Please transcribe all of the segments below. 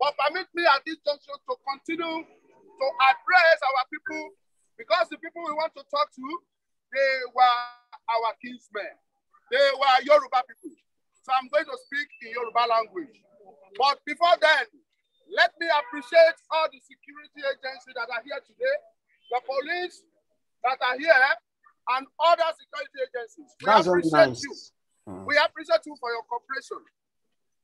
But permit me at this junction to continue to address our people, because the people we want to talk to, they were our kinsmen. They were Yoruba people. So I'm going to speak in Yoruba language. But before then, let me appreciate all the security agencies that are here today, the police that are here, and other security agencies. We That's very appreciate nice. you. We appreciate you for your cooperation.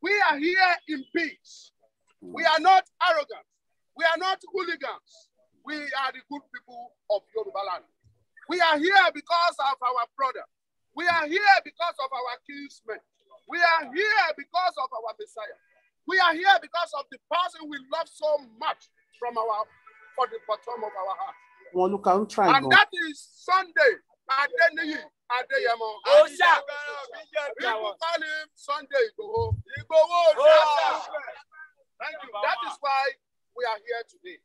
We are here in peace. We are not arrogant. We are not hooligans. We are the good people of Yoruba land. We are here because of our brother. We are here because of our kinsmen. We are here because of our Messiah. We are here because of the person we love so much from the bottom of our heart. Wọn ló ka ń try And gan. that is Sunday Adeniyi Adeyemo. Òòṣà. People call him Sunday Igboho. Igboho Òòṣà. Thank you. That is why we are here today.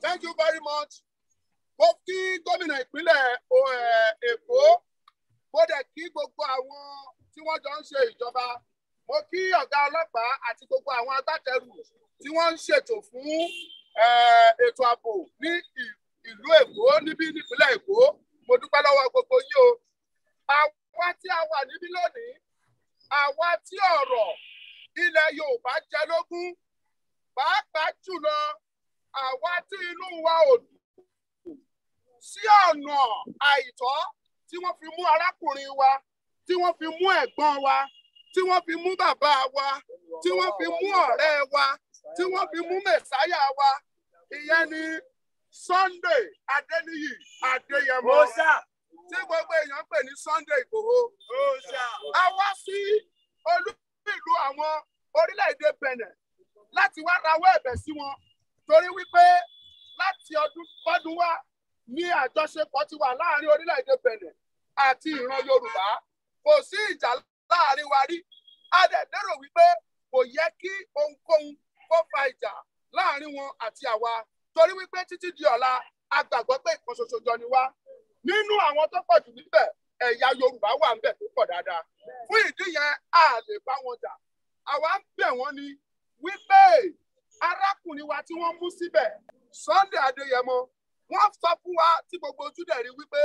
Thank you very much. Mo kí gómìnà ìpínlẹ̀ Èkó. Mo dẹ̀ kí gbogbo àwọn tí wọ́n jọ ń ṣe ìjọba. Mo kí ọ̀gá ọlọ́pàá àti gbogbo àwọn agbátẹrù tí wọ́n ń ṣètò fún ètò ààbò ní ìlú Èkó níbí nípínlẹ̀ Èkó. Mo dúpẹ́ lọ́wọ́ gbogbo yín o. Àwa tí a wà níbí lónìí, àwa tí ọ̀rọ̀ ilẹ̀ Yorùbá jẹ lógún, pàápàá jùlọ àwa tí inú wa ò dùn sí ọ̀nà àìtọ́ tí wọ́n fi mú arákùnrin wa, tí wọ́n fi mú ẹ̀gbọ́n wa, tí wọ́n fi mú bàbá wa, tí wọ́n fi mú ọ̀rẹ́ wa, tí wọ́n fi mú mẹ̀sáyà wa, ìyẹn ni Sunday Adéníyì Adéyẹmọ, Òòṣà. tí gbogbo èèyàn ń pè ní Sunday Ìgbòho. Òòṣà. A wá sí olú ìlú àwọn orílẹ̀-èdè Benin láti wá rawọ́ ẹ̀bẹ̀ sí wọn, torí wípé láti ọdún kọ́dún wá ní àjọṣepọ̀ ti wà láàrin orílẹ̀-èdè Benin àti ìran Yorùbá. Kò sí ìjà láàrin wa rí. A dẹ̀ lérò wípé kò yẹ kí ohunkóhun kó fa ìjà láàrin wọn àti àwa, torí wípé títí di ọ̀la a gbàgbọ́ pé ìkan ṣoṣo jọ ni wá. Nínú àwọn tó pọ̀ jù níbẹ̀, ẹ̀yà Yorùbá wà níbẹ̀ tó pọ̀ dáadáa. Fún ìdí yẹn, a lè bá wọn jà. Àwa ń bẹ̀ wọ́n ni wípé arákùnrin wa tí wọ́n mú síbẹ̀, Sunday Adéyẹmọ, wọ́n sọ fún wa tí gbogbo ojú dẹ̀ rí wípé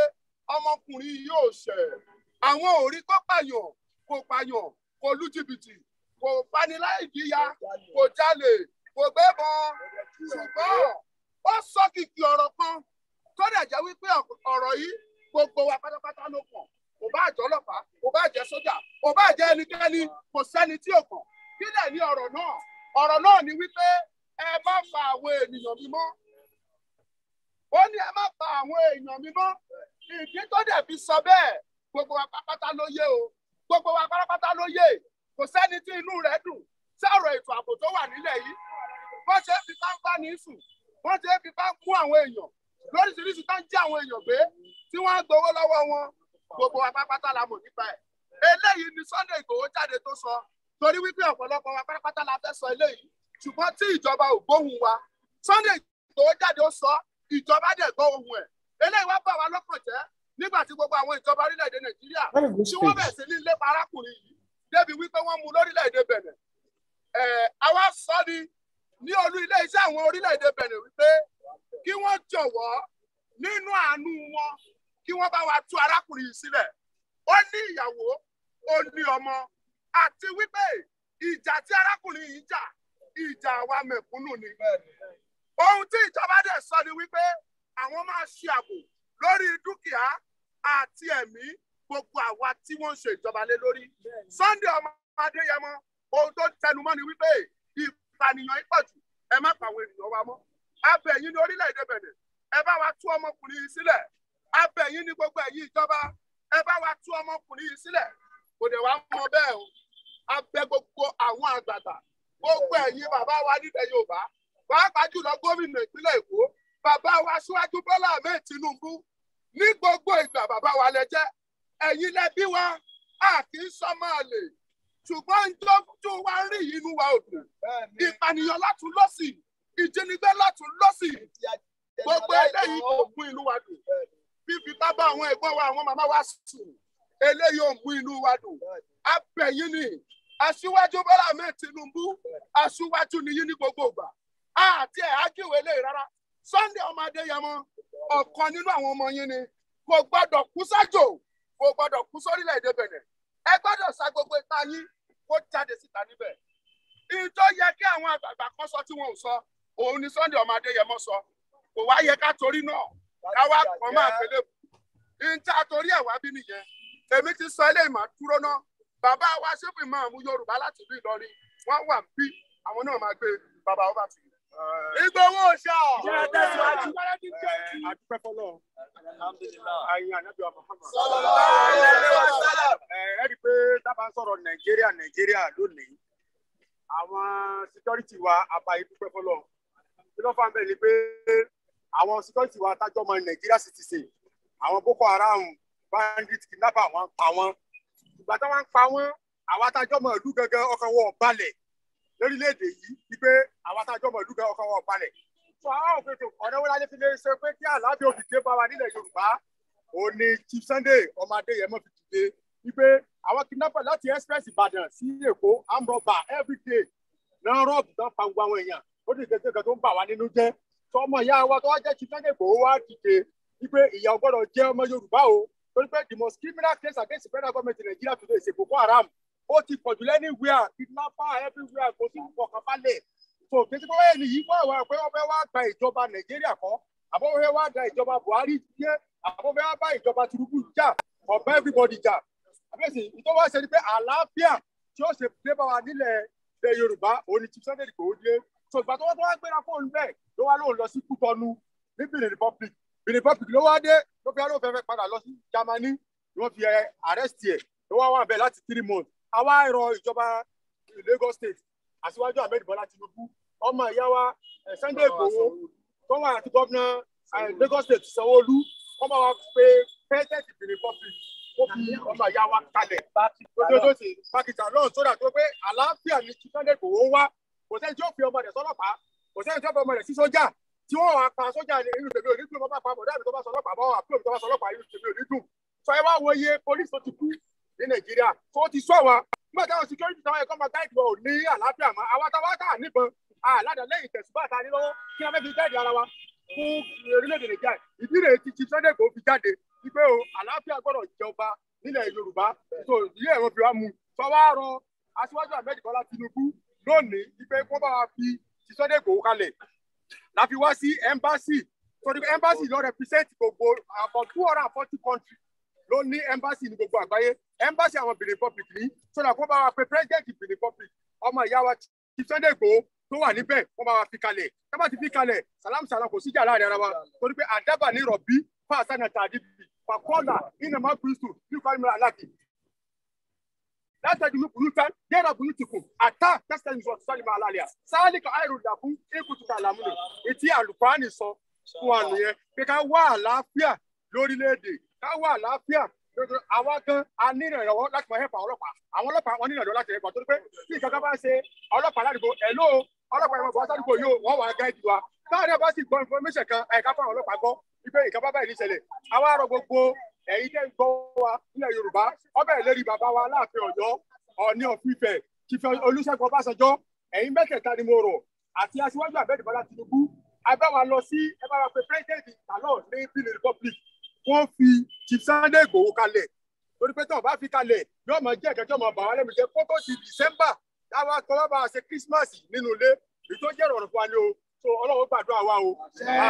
ọmọkùnrin yóò ṣẹ̀. Àwọn ò rí kó pààyàn, kò pààyàn, kò lu jìbìtì, kò faniláìdíya, kò jalè, kò gbébọn. Ṣùgbọ́n ó sọ kìkì ọ̀rọ̀ kan tó dẹ̀ jẹ́ wípé ọ̀rọ̀ yìí gbogbo wa pátápátá ló kàn. Kò bá jẹ́ ọlọ́pàá, kò bá jẹ́ sójà, kò bá jẹ́ ẹnikẹ́ni, kò sẹ́ni tí ò kàn. Kí dẹ̀ ní ọ̀rọ̀ náà? Ọ̀rọ̀ náà ni wípé ẹ má pa àwọn ènìyàn mi mọ́. Ó ní ẹ má pa àwọn èèyàn mi mọ́. Ìdí tó dẹ̀ fi sọ bẹ́ẹ̀, gbogbo wa pátápátá ló yé o. Gbogbo wa pátápátá ló yé. Kò sẹ́ni tí inú rẹ̀ dùn sí ọ̀rọ̀ ètò ààbò tó wà nílẹ̀ yìí. Wọ́n ṣe é fi bá ní sùn, wọ́n ṣe é fi bá mú àwọn èèyàn lóríṣiríṣi tó ń jí àwọn èèyàn gbé tí wọ́n á gbowó lọ́wọ́ wọn. Gbogbo wa pátápátá la mọ̀ nípa ẹ̀. Eléyìí ni Sunday Igboho jáde tó sọ, torí wípé ọ̀pọ̀lọpọ̀ wa pátápátá la fẹ́ sọ eléyìí, ṣùgbọ́n tí ìjọba ò gbóhùn wa. Sunday Igboho jáde ó sọ, ìjọba dẹ̀ gbọ́ ohùn ẹ̀. Eléyìí wá bà wá lọ́kàn jẹ́ nígbà tí gbogbo àwọn ìjọba orílẹ̀-èdè Nàìjíríà Very good tí wọ́n speech. bẹ̀rẹ̀ sí ní lépa arákùnrin yìí débi wípé wọ́n mú lórílẹ̀-èdè Benin. Àwa sọ ni ní olú ilé-iṣẹ́ àwọn orílẹ̀-èdè Benin wípé kí wọ́n jọ̀wọ́ nínú àánú wọn kí wọ́n bá wa tú arákùnrin yìí sílẹ̀. Ó ní ìyàwó, ó ní ọmọ, àti wípé ìjà tí arákùnrin yìí jà, ìjà àwa mẹ̀kúnnù ni. Ohun tí ìjọba dẹ̀ sọ ni wípé àwọn máa ṣe ààbò lórí dúkìá àti ẹ̀mí gbogbo àwa tí wọ́n ń ṣe ìjọba lé lórí. Sunday ọmọ Adéyẹmọ, ohun tó tẹnumọ́ ni wípé ìpànìyàn yìí pọ̀ jù, ẹ má pa àwọn ènìyàn wa mọ́. A bẹ̀ yín ní orílẹ̀-èdè Benin, ẹ bá wa tú ọmọkùnrin yìí sílẹ̀. A bẹ̀ yín ní gbogbo ẹ̀yin ìjọba, ẹ bá wa tú ọmọkùnrin yìí sílẹ̀. Kò dẹ̀ wá mọ bẹ́ẹ̀ o. A bẹ̀ gbogbo àwọn àgbààgbà, gbogbo ẹ̀yin bàbá wa nílẹ̀ Yorùbá, pàápàá jùlọ gómìnà ìpínlẹ̀ Èkó, bàbá wa Aṣíwájú Bọ́lá Ahmed Tinubu. Ní gbogbo ìgbà bàbá wa lẹ jẹ́, ẹ̀yin lẹ bí wa, a kì í sọ máa lè. Ṣùgbọ́n tó wá rí inú wa ò dùn. Ìpànìyàn látún lọ́sì, ìjínigbé látún lọ́sì. Gbogbo eléyìí kò mú inú wa dùn. Fífi bá bá àwọn ẹ̀gbọ́n wa, àwọn màmá wa sùn, eléyìí ò mú inú wa dùn. A bẹ̀ yín ni Aṣíwájú Bọ́lá Ahmed Tinubu, aṣíwájú ni yín ní gbogbo ìgbà. Àti ẹ̀ ágìwé lè rárá. Sunday ọmọ Adéyẹmọ, ọ̀kan nínú àwọn ọmọ yín ni. Kò gbọ́dọ̀ kú sájò, kò gbọ́dọ̀ kú sórílẹ̀-èdè Benin. Ẹ gbọ́dọ̀ sa gbogbo ìta yín kó jáde síta níbẹ̀. Ìjọ yẹ kí àwọn àgbààgbà kan sọ tí wọn ò sọ, òun ni Sunday ọmọ Adéyẹmọ sọ. Kò wá yẹ ká torí náà, ká wá kàn máa pélé. Ìta torí ẹ̀ wá bí nìyẹn. Èmi ti sọ eléyìí máa dúró ná. Bàbá wa ṣépè máa mú Yorùbá láti ìlú Ìlọrin. Wọ́n wà bí àwọn náà máa gbé bàbá wa tì. Ìgbòho ṣá. Adúpẹ́ fọlọ́. Ayin Ànábì wa Muhammad. Ẹ rí i pé dábàá ń sọ̀rọ̀ Nàìjíríà Nàìjíríà lónìí. Àwọn security wa abayé dúpẹ́ fọlọ́. Kí ló fà ń bẹ̀ ni pé àwọn security wa tájọ́ ọmọ Nàìjíríà citizen. Àwọn Boko Haram, bandit, kidnapper, wọ́n ń pa wọ́n. Ìgbà tí wọ́n ń pa wọ́n, àwa tájọ́ ọmọ ìlú gangan ọkàn wọn ò balẹ̀ lórílẹ̀‐èdè yìí wípé àwa tájọ́ ọmọ ìlú gangan ọkàn wọn ò balẹ̀. Sọ àwọn òfin tó ọ̀nà wọn lálẹ́ fi lè ṣe pé kí àlàáfíà òbí dé bá wa nílẹ̀ Yorùbá. Ó ní Chief Sunday ọmọ Adéyẹmọ fi dìde wípé àwọn kidnapper láti express Ìbàdàn sí Èkó armed robber everyday náà rọ́ọ̀bù tán pa gbogbo àwọn èèyàn. Ó ní ìgbésẹ̀ kan tó ń bà wá nínú jẹ́. Sọ ọmọ ìyá wa tó wá jẹ́ Chief Sunday Igboho wá dìde wípé ìyà ò gbọ́dọ̀ jẹ ọmọ Yorùbá o. Torí pé the most criminal case against the federal government in Nigeria today is Boko Haram. Ó ti pọ̀jù anywhere, kidnapper everywhere, kò sí ìfọ̀kànbalẹ̀. So kí n ti pé wáyé nìyí wọ́n wá pé wọ́n fẹ́ wá gba ìjọba Nàìjíríà kọ́, àbọ̀ wọ́n fẹ́ wá da ìjọba Buhari jẹ́, àbọ̀ fẹ́ wá bá ìjọba Tinubu jà, ọ̀bẹ everybody jà. Àbẹ̀sìn ìtọ́ wá ṣe ni pé àlàáfíà tí ó ṣe dé bá wa nílẹ̀ ilẹ̀ Yorùbá, òun ni Chief Sunday Igboho dé. So ìgbà tó wọ́n tó wá gbéra fóònù bẹ́ẹ̀ ló wá lóun lọ sí Kútọ́nù ní Benin Republic. Benin Republic ló wá dé, ló fi alóò fẹ́fẹ́ padà lọ sí Germany, ni wọ́n fi arrest ẹ̀, ló wá wà bẹ́ẹ̀ láti 3 months. Àwa rọ ìjọba Lagos State, Aṣíwájú Ahmed Bọ́lá Tinubu, ọmọ ìyá wa Sunday Igboho, tó wà àti gómìnà Lagos State Sanwó-Olú, wọ́n bá wa pé president Benin Republic, ó fi ọmọ ìyá wa kalẹ̀. Lójoojúmọ́ sí Pakistan lọ́hùn sódà tó pé àlàáfíà ni Sunday Igboho wá. Kò sẹ́ni tí ó fi ọmọ rẹ̀ sọ́lọ́pàá, kò sẹ́ni tí ó fi ọmọ rẹ̀ sí sójà. Tí wọ́n wá pa sójà ní irú tèmi ò ní dùn, bá pa bọ̀dá mi tó bá sọ ọlọ́pàá bá wà, àbúrò mi tó bá sọ ọlọ́pàá irú tèmi ò ní dùn. Sọ ẹ wá wo iye police tó ti kú ní Nàìjíríà tó ti sọ wa. Nígbà táwọn security táwọn ẹ̀kọ́ máa gáìdì wa ò ní àlàáfíà mọ́, àwa táwa tá à níbọn, àládàá lẹ́yìn tẹ̀síbá ta ní lọ́wọ́ kí wọ́n fẹ́ fi gáìdì ara wa fún orílẹ̀-èdè Nàìjíríà. Ìdí rèé tí Chief Sunday Igboho fi jáde wípé o àlàáfíà gbọ́dọ̀ jọba nílẹ̀ Yorùbá. So ilé ẹ̀rọ fi wá mu. Sọ wá rọ Aṣíwájú Ahmed Bọ́lá Tinubu lónìí wípé kó bá wa fi Chief Sunday Igboho kalẹ̀. La fi wá sí embassy. So the embassy ló represent gbogbo about 240 countries ló ní embassy ní gbogbo àgbáyé. Embassy àwọn Benin Republic ní. So that kó bá wa pe president Benin Republic, ọmọ ìyá wa Chief Sunday Igboho tó wà níbẹ̀, kó bá wa fi kalẹ̀. Tá bá ti fi kalẹ̀, salam salam kò síjà láàrin ara wa. Torí pé àdábà ní rọ̀bí, fáṣánà tàdíbì, fàkọ́là, ìnàmá Kristu, ní ìkọ́ni aláàkì. Látàdí mi bùrú tán, yẹ́rọ bùrú ti kù, àtà tẹ́sítẹ́ ní sọ̀tún sálímà alálẹ̀. Sáálíkà àìròdà fún èkútùkà làmúlò. Etí àlùkùránì sọ fún wa nìyẹn pé ká wá àlàáfíà lórílẹ̀-èdè, ká wá àlàáfíà. Àwa gan a ní ìrànlọ́wọ́ láti máa hẹ́pà ọlọ́pàá. Àwọn ọlọ́pàá wọn ní ìrànlọ́wọ́ láti hẹ́pà torí pé tí nǹkan kan bá ṣe ọlọ́pàá ládùúgbò, ẹ̀ló ọlọ́pàá ìwọ̀n bọ̀ sádùúgbò yóò wọ́n wà gáìdì wa. Táwọn náà bá sì gbọ́ information kan, ẹ̀ka fún àwọn ọlọ́pàá gbọ́ wípé nǹkan bá báyìí ní ṣẹlẹ̀. Àwa rọ gbogbo ẹ̀yin tẹ́ ń gbọ́ wa nílẹ̀ Yorùbá, ọbẹ̀ ìlérí bàbá wa Aláàfin Ọ̀yọ́, Ọọ̀ni of Ifẹ̀, Chief Olúṣẹ́gun Ọbásanjọ́, ẹ̀yin mẹ́tẹ̀ẹ̀ta ni mo rọ̀ àti Aṣíwájú Ahmed Bọ́lá Tinubu. Ẹ bá wa lọ sí, ẹ bá wa pe president Talon ní Benin Republic, wọ́n fi Chief Sunday Igboho kalẹ̀. Torí pé tí wọ́n bá fi kalẹ̀, yóò máa jẹ́ ìkẹjọ́ máa bà wá lẹ́nu jẹ́ kó tó di December, táwa kọ́ bá bá ṣe Christmas nínú ilé, èyí tó jẹ́ ìrọ̀rùn fún wa ni o. So Ọlọ́run gbàdúrà wa o,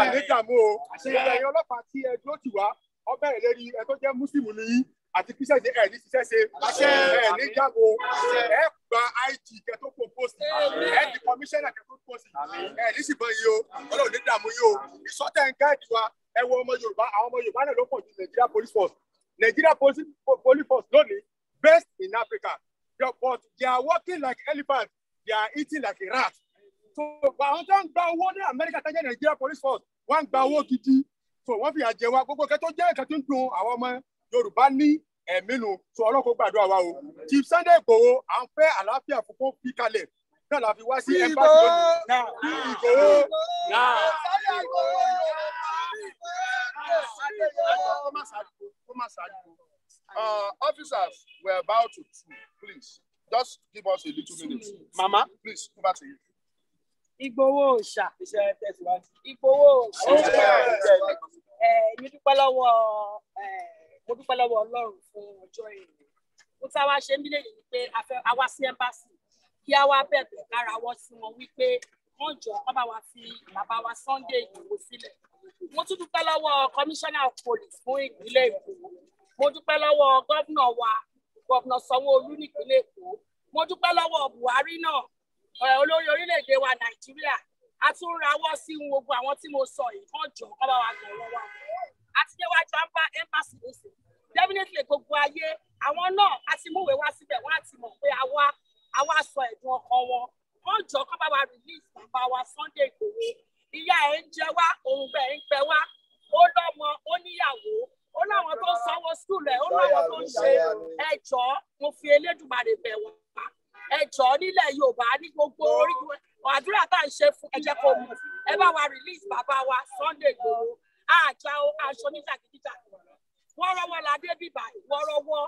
àní dààmú o. Gbogbo ẹ̀yin ọlọ́pàá tí ẹ dúró tì wá, ọbẹ̀ ìlérí ẹ tó jẹ́ Mùsùlùmí ni yín àti Christian ẹ ní ṣiṣẹ́ ṣe, ẹ ní jágo, ẹ gba IG kẹ tó kó post, ẹ di commissioner kẹ tó post, ẹ ní ṣìbọn yìí o, Ọlọ́run ní dààmú yìí o. Ìsọtẹ̀ ń gáàdì wa, ẹ wo ọmọ Yorùbá, àwọn ọmọ Yorùbá náà ló pọ̀ ju Nigeria Police Force. Nigeria Police Force lónìí best in Africa, but they are working like elephants, they are eating like a rat. So àwọn tó ń gba owó ní Amẹ́ríkà tó jẹ́ Nigeria Police Force, wọ́n ń gba owó gidi. So wọ́n fi àjẹ wa gbogbo kẹ́ tó jẹ́ ẹ̀ka tó ń dun àwọn ọmọ Yorùbá ní ẹ̀mí nu. So Ọlọ́run kó gbàdúrà wa o. Chief Sunday Igboho, à ń fẹ́ àlàáfíà fún kó fi kalẹ̀. Náà la fi wá sí embassy lónìí. Igboho. Officers, we're about to two, please. Just give us a little minute. Mama, please, over to you. Ìgbòho Òòṣà. Ìgbòho Òòṣà. Mo dúpẹ́ lọ́wọ́ mo dúpẹ́ lọ́wọ́ Ọlọ́run fún ọjọ́ ìrìn. Mo tá wá ṣe ń bí lèyìn ni pé a fẹ́ a wá sí embassy kí a wá bẹ̀bẹ̀ kára wọ́ sí wọn wípé wọ́n jọ kọ́ bá wa fi bàbá wa Sunday Ìgbòho sílẹ̀. Mo tún dúpẹ́ lọ́wọ́ Commissioner of Police fún ìpínlẹ̀ Èkó. Mo dúpẹ́ lọ́wọ́ gómìnà wa, Gómìnà Sanwó-Olú nípínlẹ̀ Èkó. Mo dúpẹ́ lọ́wọ́ Buhari náà, olórí orílẹ̀-èdè wa Nàìjíríà. A tún rawọ́ sí gbogbo àwọn tí mo sọ yìí, kán jọ kọ́ bá wa gbọ̀rọ̀ wa. A ti déwájú embassy nísìn. Definitely gbogbo ayé, àwọn náà a ti múwèé wá síbẹ̀, wọ́n á ti mọ̀ pé àwa sọ ẹ̀dùn ọkàn wọn. Kán jọ kọ́ bá wa release bàbá wa Sunday Igboho. Ìyá ẹ̀ ń jẹ wá, òun bẹ̀ ń gbẹ wá. Ó lọ́mọ, ó níyàwó, ó láwọn tó ń sanwó school ẹ̀, ó láwọn tó ń ṣe. Ẹ jọ̀ọ́, mo fi Elédùmarè bẹ̀ wá. Ẹ jọ̀ọ́ nílẹ̀ Yorùbá ní gbogbo orígun àdúrà tá à ń ṣe fún ẹ jẹ́ kó mọ̀. Ẹ bá wa release bàbá wa Sunday Igboho. Àjà aṣọ oníjàgídíjàgan. Wọ́rọ́wọ́ la dé bíbà, wọ́rọ́wọ́.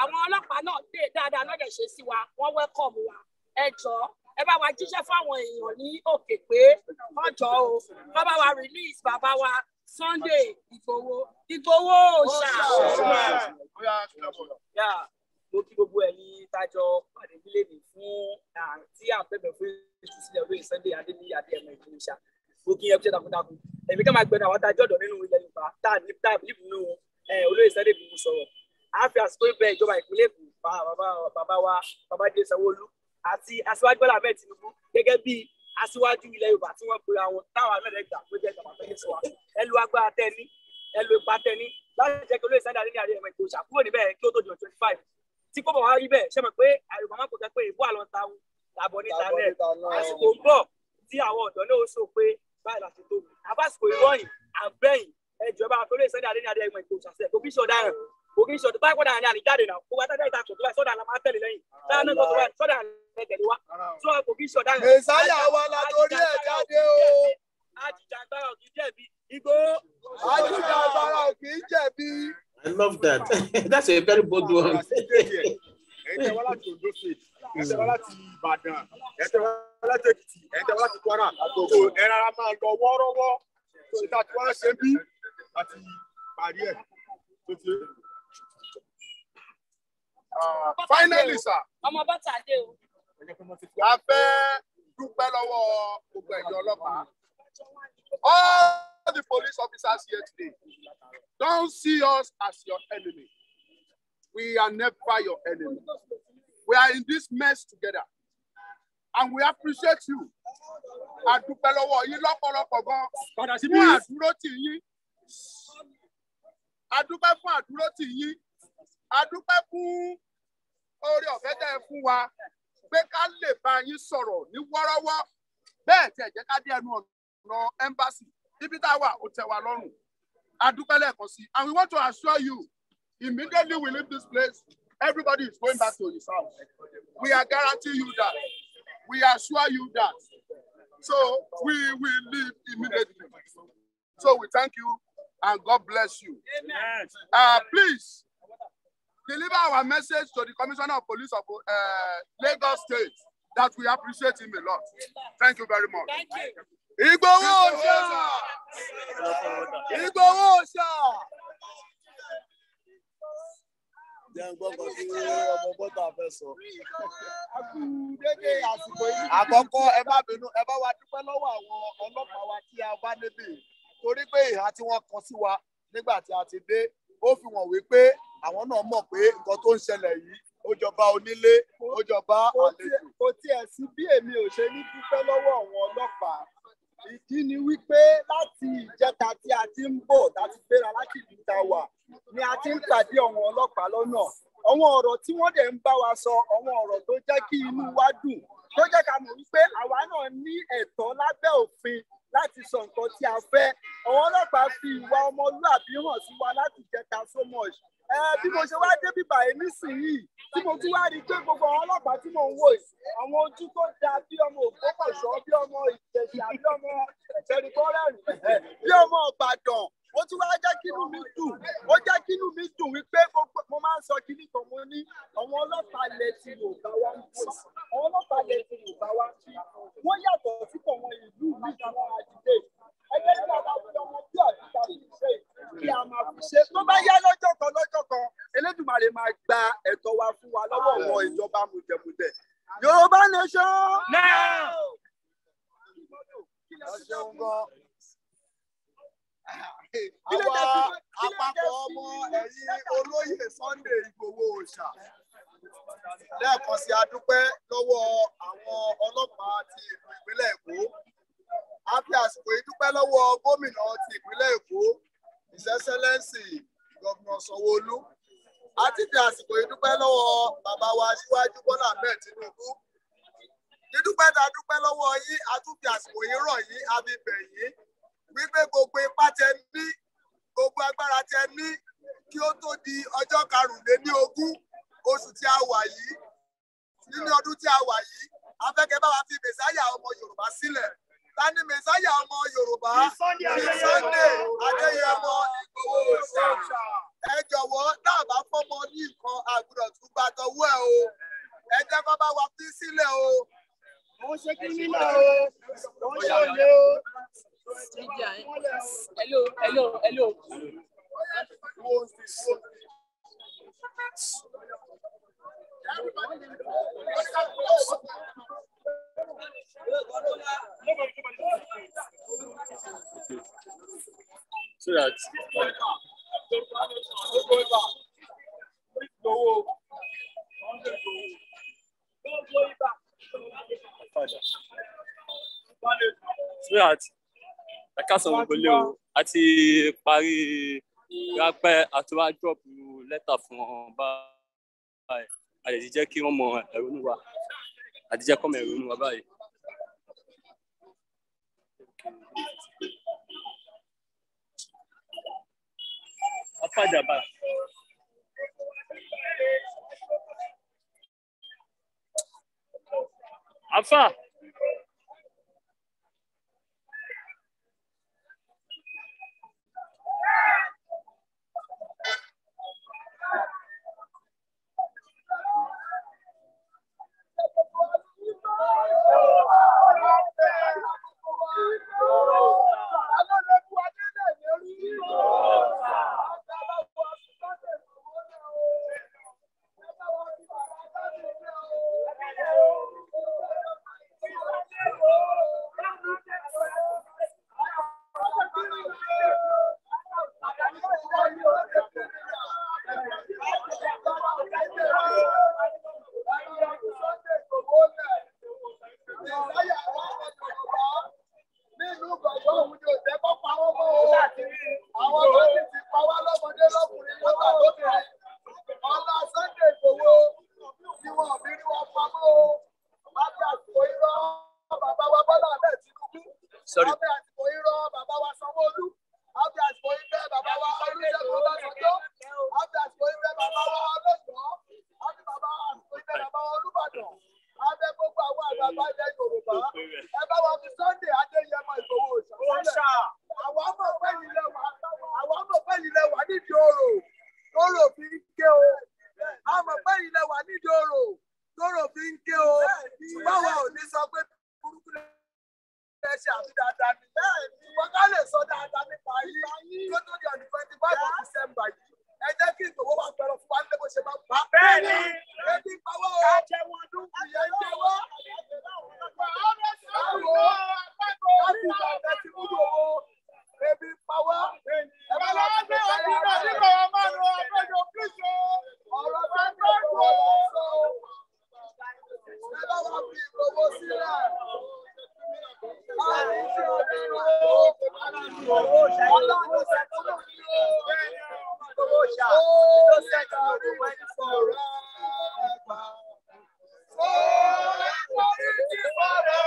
Àwọn ọlọ́pàá náà dé dáadáa náà dẹ̀ ṣe sí wa, wọ́n welcome wa. Ẹ jọ̀ọ́, ẹ bá wa jíṣẹ́ fáwọn èèyàn ní òkè pé wọ́n jọ̀ọ́ o, kọ́ bá wa release bàbá wa Sunday Igboho. Igboho Òòṣà. Mo kí gbogbo ẹ̀yin tájọ pàdé nílé mi fún tí à ń bẹ̀bẹ̀ fún ìtúsílẹ̀ olóyè Sunday Adéníyì Adéyẹmọ Ìgbòho Òòṣà. Mo kí ẹ kú iṣẹ́ takuntakun. Èmi ká máa gbẹnu àwọn tájọ́ ọ̀dọ́ nínú ilẹ̀ Yorùbá tá a ní tá a bìlíìfù nínú olóyè Sunday Igboho sọ̀rọ̀. A fi àsìkò ìbẹ̀ ìjọba ìpínlẹ̀ Èkó bàbá wa Babájídé Sanwó-Olú àti aṣíwájú Bọ́lá Ahmed Tinubu gẹ́gẹ́ bí aṣíwájú ilẹ̀ Yorùbá tí wọ́n pera wọn táwọn amẹ́rẹ́ gbà pé jẹ́ ìjọba fẹ́ẹ́ sọ wa. Ẹ lo agbára tẹ́ ní, ẹ lo ipa tẹ́ ní láti jẹ́ kí olóyè Sunday Adéníyì Adéyẹmọ Ìgbòho Òòṣà kúrò níbẹ̀ kí ó tó di 25. Tí kò bọ̀ wá rí bẹ́ẹ̀, ṣe mọ̀ pé àyùbá máa kò jẹ́ pé ìbú àlọ́ ta àbọ̀ níta náà. Àsìkò ń bọ̀ tí àwọn ọ̀dọ́ náà ó sọ pé báyìí láti tó. Àbásìkò ìrọ̀yìn àbẹ́yìn ẹjọ́ bá olóyè Sunday Adéníyì Adéyẹmọ Ìgbòho Òòṣà sílẹ̀. Kò kí ṣe ọ̀daràn, kò kí ṣe ọ̀daràn. Báyìí kọ́dà ní àníjáde náà, gbogbo atájá ìtakùn tó báyìí sọ́dà la máa tẹ̀lé lẹ́yìn. Táyà náà tó báyìí sọ́dà la tẹ̀lé wá. Sọ kò kí ṣe ọ̀daràn. Mẹ̀sáyà wa la torí ẹ̀ jáde o. Ajìjàgbara ò kì í jẹ̀bi. Ìgbòho. Ajìjàgbara ò kì í jẹ̀bi. I love that. That's a very bold one. Ẹ̀yin tẹ́ wá láti Ondo State, ẹ̀yin tẹ́ wá láti Ìbàdàn, ẹ̀yin tẹ́ wá láti Èkìtì, ẹ̀yin tẹ́ wá láti Kwara. So ẹ rárá máa lọ wọ́ọ́rọ́wọ́. So ìta tí wọ́n ṣe bí àti parí ẹ̀ tó ti. Finally, sir. Ọmọ bọ́tà dé o. A fẹ́ dúpẹ́ lọ́wọ́ gbogbo ẹ̀yin ọlọ́pàá. All the police officers here today, don't see us as your enemy. We are never your enemy. We are in this mess together. And we appreciate you. A dúpẹ́ lọ́wọ́ yín lọ́pọ̀lọpọ̀ gan. Fún àdúró tì yín. A dúpẹ́ fún àdúró tì yín. A dúpẹ́ fún oore ọ̀fẹ́ tẹ́ ẹ fún wa pé ká lè bá yín sọ̀rọ̀ ní wọ́rọ́wọ́. Bẹ́ẹ̀ tí ẹ jẹ́ ká dé ẹnu ọ̀nà embassy. Ibi tá a wà ó tẹ́ wa lọ́rùn. A dúpẹ́ lẹ́ẹ̀kan sí. And we want to assure you, immediately we leave this place, everybody is going back to his house. We are guaranteeing you that. We assure you that. So we will leave immediately. So we thank you and God bless you. Amen. Please deliver our message to the Commissioner of Police of Lagos State that we appreciate him a lot. Thank you very much. Thank you. Ìgbòho Òòṣà. Ìgbòho Òòṣà. Jẹ́ ń gbọ́ kan tí ọmọ bọ́tà fẹ́ sọ. Dédé àsìkò yìí. Àkọ́kọ́ ẹ má bínú, ẹ bá wa dúpẹ́ lọ́wọ́ àwọn ọlọ́pàá wa tí a bá níbí torí pé ìhà tí wọ́n kọ sí wa nígbà tí a ti dé ó fi wọ̀n wípé àwọn náà mọ̀ pé nǹkan tó ń ṣẹlẹ̀ yìí ó jọba onílé, ó jọba àlejò. Kò tiẹ̀ sí bí èmi ò ṣe ní dúpẹ́ lọ́wọ́ àwọn ọlọ́pàá. Ìdí ni wípé láti ìjẹta tí a ti ń bọ̀, tá a ti gbéra láti ìlú tá a wà, ni a ti ń pàdé àwọn ọlọ́pàá lọ́nà. Àwọn ọ̀rọ̀ tí wọ́n dẹ̀ ń bá wa sọ, àwọn ọ̀rọ̀ tó jẹ́ kí inú wa dùn, tó jẹ́ ká mọ̀ wípé àwa náà ní ẹ̀tọ́ lábẹ́ òfin láti sọ nǹkan tí a fẹ́. Àwọn ọlọ́pàá fi ìwà ọmọlúàbí hàn sí wa láti ìjẹta so much. Bí mo ṣe wá dé bíbà yìí nísìnyìí, tí mo tún wá rí i pé gbogbo àwọn ọlọ́pàá tí mò ń wò yìí, àwọn ojú tó dáa bí ọmọ Ògbómọ̀ṣọ́, bí ọmọ Ìjẹ̀ṣà, bí ọmọ Ṣẹ̀ríkọ́rẹ́rìn, bí ọmọ Ìbàdàn, Ó tún wá jẹ́ kínú mi dùn, ó jẹ́ kínú mi dùn wípé mo máa ń sọ kíní kan, mo ní àwọn ọlọ́pàá ilẹ̀ ti Yorùbá wá ń bò, àwọn ọlọ́pàá ilẹ̀ ti Yorùbá wá ń bí, wọ́n yàtọ̀ sí àwọn ìlú mi tí wọ́n ajílẹ̀. Ẹ jẹ́ kí a máa fi ọmọ bí àbíta fi ṣe, kí a máa fi ṣe. Tó bá yá lọ́jọ́ kan lọ́jọ́ kan, Elédùmarè máa gba ẹ̀tọ́ wa fún wa lọ́wọ́ àwọn ìjọba mùjẹ̀mùjẹ̀. Yorùbá nation. Now. Ẹ ṣeun gan. Àwa àpapọ̀ ọmọ ẹ̀yìn olóyè Sunday Igboho Òòṣà. Lẹ́ẹ̀kan sí, a dúpẹ́ lọ́wọ́ àwọn ọlọ́pàá ti ìlú ìpínlẹ̀ Èkó. A fi àsìkò yìí dúpẹ́ lọ́wọ́ gómìnà ti ìpínlẹ̀ Èkó, His Excellency Governor Sanwó-Olú. A ti fi àsìkò yìí dúpẹ́ lọ́wọ́ bàbá wa Aṣíwájú Bọ́lá Ahmed Tinubu. Dídúpẹ́ ta dúpẹ́ lọ́wọ́ yín, a tún fi àsìkò yìí rọ̀ yín, a fi bẹ̀ yín wípé gbogbo ipá tẹ ní, gbogbo agbára tẹ ní, kí ó tó di ọjọ́ 25 oṣù tí a wà yìí, nínú ọdún tí a wà yìí, a fẹ́ kẹ́ bá wa fi Mẹ̀sáyà ọmọ Yorùbá sílẹ̀. Ta ni Mẹ̀sáyà ọmọ Yorùbá? Sunday Adéyẹmọ Ìgbòho Òòṣà. Ẹ jọ̀wọ́, dáàbá fọ́mọ ní nǹkan, àgùdọ̀ tún gba tọwọ́ ẹ o. Ẹ jẹ́ kó bá wa fi sílẹ̀ o. Wọ́n ṣe kí nílà o, wọ́n ṣe òye o. Hello, hello, hello. So that so that ẹ̀ka sọ̀rọ̀ gbọ́lé o, a ti parí rápẹ́, a ti wá drop lẹ́tà fún wọn báyìí, a lè ti jẹ́ kí wọ́n mọ ẹ̀rọnú wa, a ti jẹ́ kọ́ mọ ẹ̀rọnú wa báyìí. Afájàbá. Afa. Àwọn tó sì ti pa wá lọ́mọdé lọ́kùnrin lọ́gbà lóbìnrin. Ọlá Sunday Igboho tí wọn ò fi rí wọn pamọ́ o. Lábẹ́ àsìkò irọ́ bàbá wa Bọ́lá Ahmed Tinubu. Sorry. Lábẹ́ àsìkò irọ́ bàbá wa Sanwó-Olú. Lábẹ́ àsìkò irọ́ bàbá wa Olúṣẹ́gun Ọbásanjọ́. Lábẹ́ àsìkò irọ́ bàbá wa Ọlọ́yọ̀ọ́. Lábẹ́ bàbá àsìkò irọ́ bàbá wa Olúbàdàn. Lábẹ́ gbogbo àwọn àgbààgbà ilẹ̀ Yorùbá. Ẹ bá wa fi Sunday Adéyẹmọ Ìgbòho Òòṣà sílẹ̀. Àwọn ọmọ pẹ́ yìí lẹ́wà. Àwọn ọmọ pẹ́ yìí lẹ́wà nídìí orò. Tóró fi ń ké o. Àmọ̀ pẹ́ yìí lẹ́wà nídìí orò. Tóró fi ń ké o. Ṣùgbọ́n àwa ò ní sọ pé burúkú lè ṣe àfi dáadáa ni. Ṣùgbọ́n ká lè sọ dáadáa nípa yín. Kó tó di ọdún 25 of December yìí. Ẹ jẹ́ kí Ìgbòho wá pẹ̀rọ fún wa nílé bó ṣe máa ń pa. Bẹ́ẹ̀ni. Ebi ń pa wá o. Ká jẹun ọdún. Ìyẹn ń jẹ wá. Báwo láti ìgbà tẹ́ ti mú Ìgbòho? Ebi ń pa wá. Ẹ bá lọ sí ọ̀rọ̀ tó ń bọ̀ wọ́ sọ. Ẹ bá wa fi Ìgbòho sílẹ̀. Láàrin iṣẹ́ ọdún o. Ọlọ́run ṣe kúrò ní o. Ìgbòho Òòṣà ló ṣẹ́jú Yorùbá ní Forever. Solidarity forever.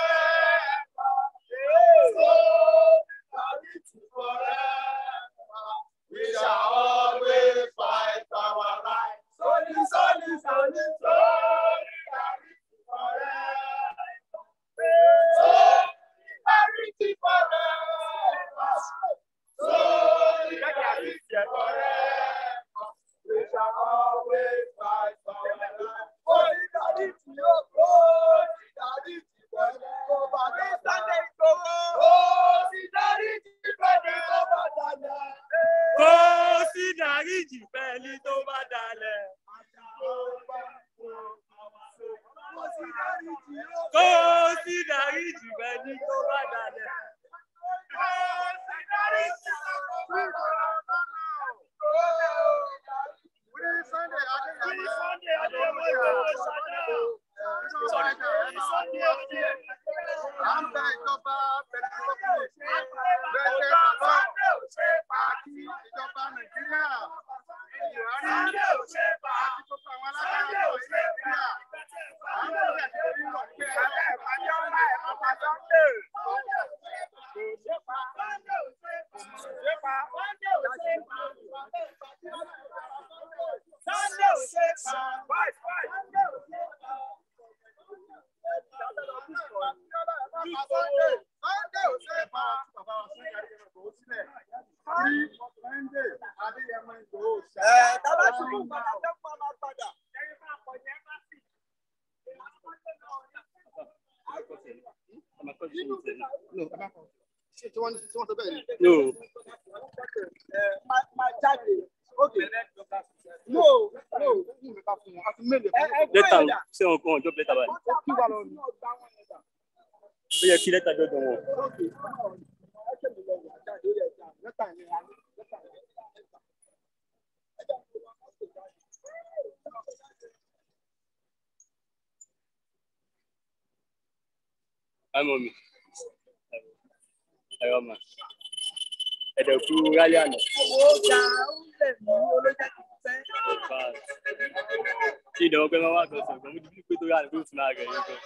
Solidarity forever. We shall always fight our right. Soli, soli, soli, Solidarity forever. Solidarity forever. dáríjì fẹ́ni tó bá dalẹ̀. Kò sí dáríjì fẹ́ni tó bá dalẹ̀. Kò sí dáríjì fẹ́ni tó bá No. Lẹ́tà ṣé wọn kàn ọjọ́ lẹ́tà báyìí? Ó yẹ kí lẹ́tà dọ́dọ̀ wọn. Hi, mommy. Ẹ̀rọ mà. Ẹ̀dẹ̀ kú rálí àná. Kí ìdánwò pé máa wá kan sọ̀rọ̀, mo ti bí pé tó rà ní pé ó ti máa rẹ̀ yín gan.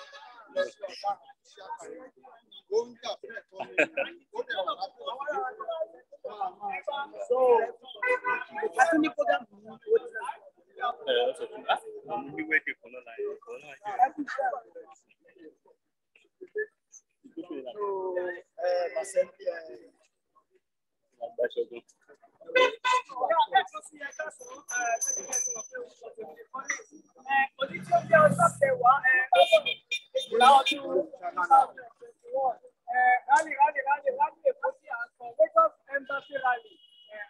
Ẹ ọ sọ fún mi, àwọn oníwèé kan náà láyé ọkọ̀ náà jẹ́. Rally, rally, rally, rally, Èkó tí à ń sọ Lagos Embassy Rally.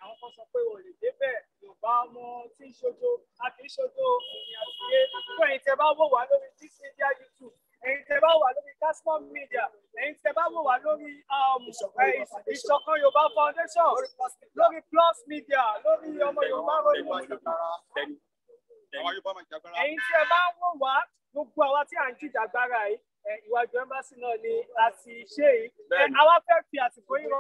Àwọn kan sọ pé wọ́n lè débẹ̀ Yorùbá ọmọ tí ń ṣojo, a kì í ṣojo òní àtìyé. Fún ẹ̀yin tẹ́ bá wò wá lórí Gist Media YouTube, ẹ̀yin tẹ́ bá wà lórí Casmon Media, ẹ̀yin tẹ́ bá wò wá lórí Ìṣọ̀kan Yorùbá Foundation, lórí Plus Media, lórí ọmọ Yorùbá Road. Ẹ̀yin tí ẹ bá ń wò wá, gbogbo àwa tí à ń jìjàgbara yìí, ìwájú embassy náà ni a ti ṣe yìí. Àwa fẹ́ fi àsìkò yìí rọ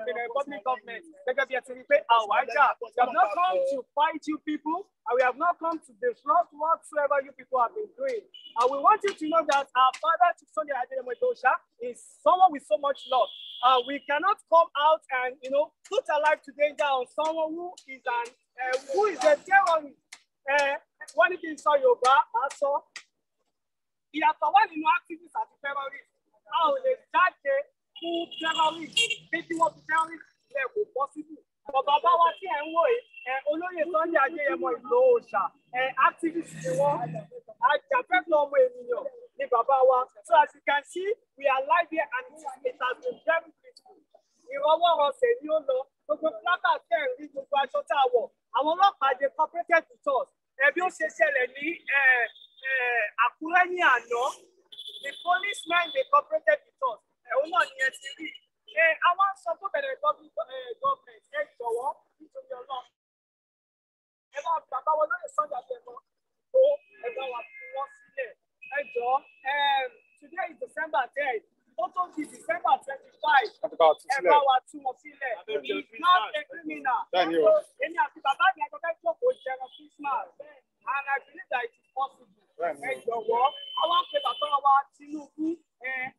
Benin Republic government gẹ́gẹ́ bí ẹ ti rí pé àwa jà. We have not come to fight you people, and we have not come to disrupt whatsoever you people have been doing. And we want you to know that our father, Chief Sunday Adeyemo Igboho, is someone with so much love. We cannot come out and, you know, put our life to danger on someone who is an who is a terrorist. Wọ́n ní kí n sọ Yorùbá, màá sọ. Ìyàtọ̀ wà nínú activist àti terrorist. A ò lè jáde fún terrorist pé kí wọ́n fi terrorist sílẹ̀, kò possible. Bàbá bá wa tí ẹ̀ ń wò yìí, olóyè Sunday Adéyẹmọ Ìgbòho Òòṣà, activist ni wọ́n, ajàfẹ́tọ̀ọ́ ọmọ ènìyàn ni bàbá wa. So as you can see, we are live here and it has been very beautiful. Ìrọwọ́rọsẹ̀ ni ó lọ, gbogbo placard tẹ̀ ń rí, gbogbo aṣọ tá a wọ̀, àwọn ọlọ́pàá dey cooperated with us. Bí ó ṣe ṣẹlẹ̀ ní Àkúrẹ́ ní àná, the policemen dey cooperated with us. Òun náà ni ẹ ti rí. Àwọn sọ fún Benin Republic government, ẹ jọ̀wọ́ nítorí Ọlọ́run. Ẹ bá bàbá wọn lóye Sunday Adéyẹmọ tó ẹ bá wa fi wọ́n sílẹ̀. Ẹ jọ̀ọ́, today is December 10. Ó tó di December 25. Ẹ bá wa tú wọn sílẹ̀. He is not a criminal. Èmi àti bàbá mi àjọkẹ́ jókòó jẹun Christmas. And I believe that it is possible. Ẹ jọ̀wọ́, àwọn pe bàbá wa Tinubu,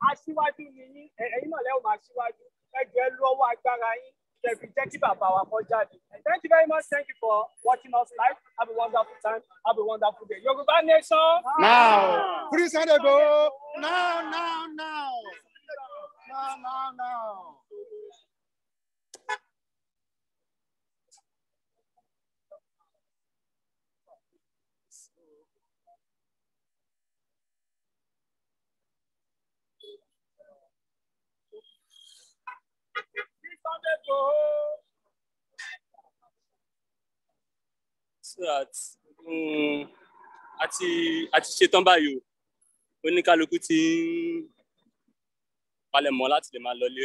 aṣíwájú ni yín, ẹ̀yin náà lẹ́wọ̀n máa ṣíwájú. Ẹ jọ̀ọ́, ẹ lu ọwọ́ agbára yín, kẹ̀bí jẹ́ kí bàbá wa kó jáde. Thank you very much. Thank you for watching us live. Have a wonderful time. Have a wonderful day. Yorùbá nation. Now, free Sunday Igboho. Now, now, now. Now, now, now. Free Sunday Igboho. Sweetheart, a ti ṣetán báyìí o. Oníkálukú ti ń palẹ̀mọ́ láti lè máa lọlé.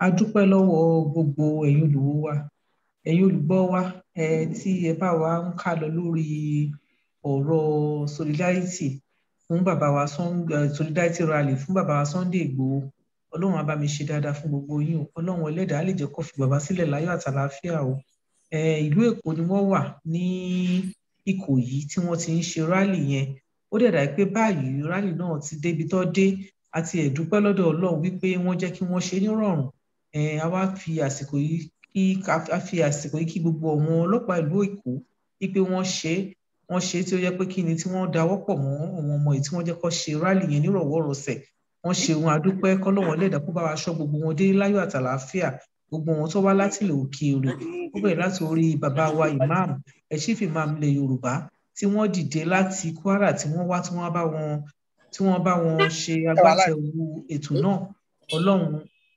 A dúpẹ́ lọ́wọ́ gbogbo ẹ̀yin olùwò wa, ẹ̀yin olùgbọ́ wa, tí ẹ bá wa ń ká lọ lórí ọ̀rọ̀ solidarity fún bàbá wa, solidarity rally fún bàbá wa Sunday Igboho. Ọlọ́run á bá mi ṣe dáadáa fún gbogbo yín o. Ọlọ́run ẹlẹ́dàá lè jẹ́ kó fi bàbá sílẹ̀ láyọ̀ àtàlàáfíà o. Ìlú Èkó ni wọ́n wà ní Ìkòyí tí wọ́n ti ń ṣe rally yẹn. Ó dẹ̀ dà pé báyìí rally náà ti débi tó dé àti ẹ̀ dúpẹ́ lọ́dọ̀ Ọlọ́run wípé wọ́n jẹ́ kí wọ́n ṣe nírọ̀rùn. A wá fi àsìkò yìí kí a fi àsìkò yìí kí gbogbo àwọn ọlọ́pàá ìlú Èkó wípé wọ́n ṣe é, wọ́n ṣe é, tí ó yẹ pé kí ni tí wọ́n dáwọ́ pọ̀ mọ́ àwọn ọmọ yìí tí wọ́n jẹ́ kó ṣe rally yẹn nírọ̀wọ́rọsẹ̀. Wọ́n ṣe wọn, adúpẹ́. Kọ́lọ́run ẹlẹ́dàá kó bá wa ṣọ́ gbogbo wọn dé láyọ̀ àtàlàáfíà. Gbogbo wọn tó wá láti ilẹ̀ òkèèrè, ó bẹ̀rẹ̀ láti orí bàbá wa imam, chief imam ilẹ̀ Yorùbá, tí wọ́n dìde láti Kwara, tí wọ́n wá, tí wọ́n bá wọn ṣe agbátẹrù ètò náà. Ọlọ́run,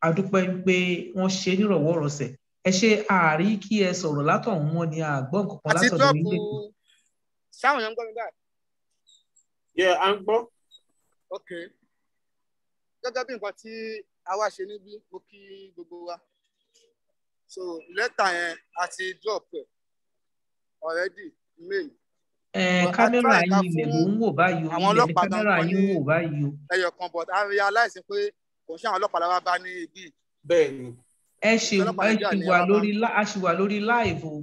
adúpẹ́ pé wọ́n ṣe é nírọ̀wọ́rọsẹ̀. Ẹ ṣe àárí kí ẹ sọ̀rọ̀ látọ̀hún wọn ni àgbọ̀n kankan àti látọ̀dọ̀ drop yín lẹ́kọ̀ọ́. Ṣáwọn èèyàn ń gbọ́ mi báyìí? Yeah, à ń gbọ́. Ok, gẹ́gẹ́ bí nǹkan tí a wá ṣe níbí, mo kí gbogbo wa. So lẹ́tà yẹn, a ti drop ẹ̀ already, mail. Ẹ But a kámẹ́rà try ká yín ilẹ̀ fún ló ń wò báyìí o. àwọn Ilẹ̀ ní ọlọ́pàá kámẹ́rà gangan yín ní ń wò báyìí o. ẹyọ kan, but a realize pé kò ń ṣe àwọn ọlọ́pàá la wá bá ní ibí. Bẹ́ẹ̀ni. Ẹ ṣe Ọlọ́pàá ẹ Nàìjíríà ṣì ni wà a wá bá. lórí a ṣì wà lórí live o.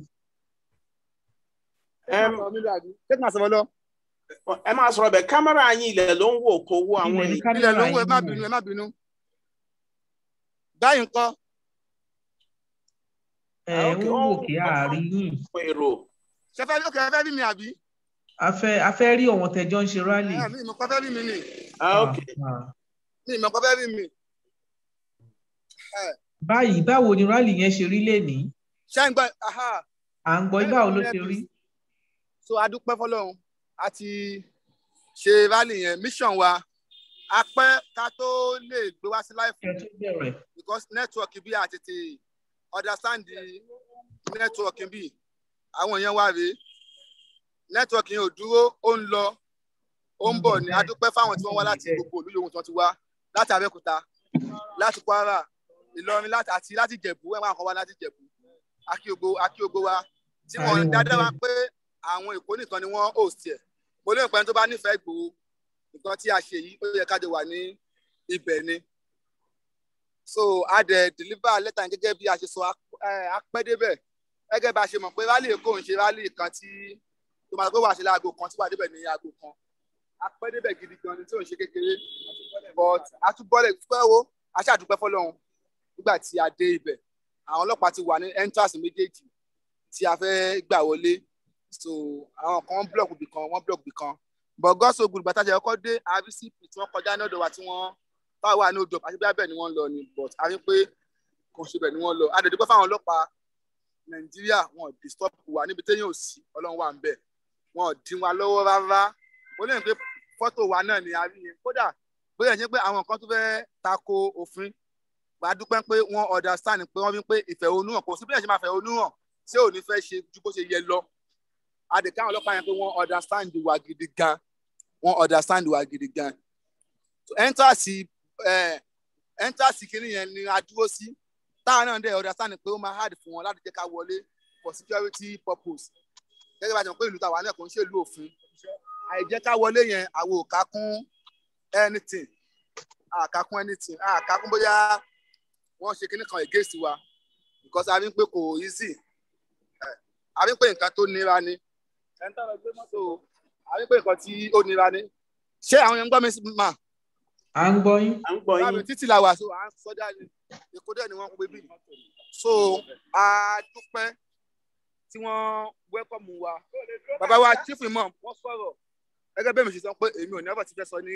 Ṣé kí n máa sọ̀rọ̀ lọ? Ẹ máa sọ̀rọ̀ bẹ́ẹ̀, kámẹ́rà yín ilẹ̀ ló ń wò, kó wó àwọn Ilẹ̀ ní èèyàn. Ilẹ̀ ló kámẹ́rà ń wò. Ẹ yín má wò. bínú, ẹ má bínú. Báyìí ńkọ́? Ẹ Ok, ń ó wò kí àárín yín. Èrò. Ṣé fẹ́, ok, ẹ fẹ́ rí mi àbí? A fẹ́ rí ọ̀wọ́n tẹjọ́ ń ṣe rally. Mi ìmọ̀ kan fẹ́ rí mi ni. Ah, ok. Ah. Mi ìmọ̀ kan fẹ́ rí mi. Báyìí, báwo ni rally yẹn ṣe rí lénìí? Ṣé ń gbọ́? Aha. À ń gbọ́, báwo ló ṣe rí? So a dúpẹ́ fọlọ́run, a ti ṣe rally yẹn. Mission wa, a pẹ́ ká tó lè gbé wá sí live Kẹ́ tó bẹ̀rẹ̀. because network bí a tètè understand the network bí àwọn èèyàn wá rèé, network yẹn ò dúró, ó ń lọ, ó ń bọ̀ ní. A dúpẹ́ fáwọn tí wọ́n wá láti gbogbo ìlú yòówù tí wọ́n ti wá, láti Abẹ́òkúta, láti Kwara, Ìlọrin, láti àti láti Ìjẹ̀bú. Ẹ̀wọ̀n àwọn kan wá láti Ìjẹ̀bú. Akíogbo wa tí wọ́n Àárín wọn dáadáa wá bẹ́ẹ̀. pé àwọn Èkó nìkan ni wọ́n host ẹ̀. Mo lérò pé ẹni tó bá nífẹ̀ẹ́ Ìgbòho, nǹkan tí a ṣe yìí, ó yẹ ká jọ wà ní ibẹ̀ ni. So a dẹ̀ deliver letter yẹn gẹ́gẹ́ bí a ṣe sọ. A pẹ́ débẹ̀ gẹ́gẹ́ bá a ṣe mọ̀ pé rally Èkó ń ṣe rally kan tí tó máa sọ pé wàá ṣe láago kan tí wàá débẹ̀ ní aago kan. A pẹ́ débẹ̀ gidi gan ni, tí ò ń ṣe kékeré, but a tún bọ́lẹ̀ pẹ́ wo. A ṣáà dúpẹ́ fọlọ́run, nígbà tí a dé ibẹ̀, àwọn ọlọ́pàá ti wà ní entrance méjèèjì tí a fẹ́ gbà wọlé. So àwọn kan block bì kan, wọ́n block bì kan, But God so good, bàtà jẹ́ ọkọ dé RCP tí wọ́n kọjá ní ọ̀dọ̀ wa tí wọ́n táwa wà ní odò àti bí abẹ́ ni wọ́n lọ ni, but a rí pé kò ṣe bẹ̀ ni wọ́n lọ. A dẹ̀ dúpẹ́ fáwọn ọlọ́pàá Nàìjíríà, wọn ò disturb wa níbi téèyàn ò sí, Ọlọ́run wà ń bẹ̀, wọn ò dín wa lọ́wọ́ rárá. Ó lè pé fọ́tò wa náà ni a rí yẹn, kódà bóyá ṣe pé àwọn kan tó fẹ́ tako òfin, wàá dúpẹ́ pé wọ́n understand pé wọ́n fi pé ìfẹ̀hónúhàn kò sí bí ẹ̀ ṣe máa fẹ̀hónúhàn tí ò ní fẹ́ ṣe ju bó ṣe yẹ lọ. Àdèkà àwọn ọlọ́pàá yẹn pé wọ́n understand wa gidi gan, wọ́n understand wa gidi gan. So entrance kìíní yẹn ni a dúró sí, táwọn náà dẹ̀ understand pé ó máa hard fún wọn láti jẹ́ ká wọlé for security purpose. Gẹ́gẹ́ bá a jẹ́ pé ìlú tàwa náà kò ń ṣèlú òfin, àìjẹ́ ká wọlé yẹn àwọn ò ká kún anything, àkàkún anything, àkàkún bóyá wọ́n ṣe kíní kan against wa, because a rí pé kò easy, a rí pé nǹkan tó nira ni, a rí pé nǹkan tí ó nira ni. Ṣé àwọn yẹn ń gbọ́ mi mà? À ń gbọ́ yín. À ń gbọ́ yín. Títí la wà, so à ń sọdá ni, Èkó dẹ̀ ni wọ́n ń pè bí. So a dúpẹ́ tí wọ́n welcome wa. Bàbá wa chief imam wọ́n sọ̀rọ̀ gẹ́gẹ́ bẹ́ẹ̀ mi ṣe sọ pé èmi ò ní ọ̀bọ̀ ti fẹ́ sọ ní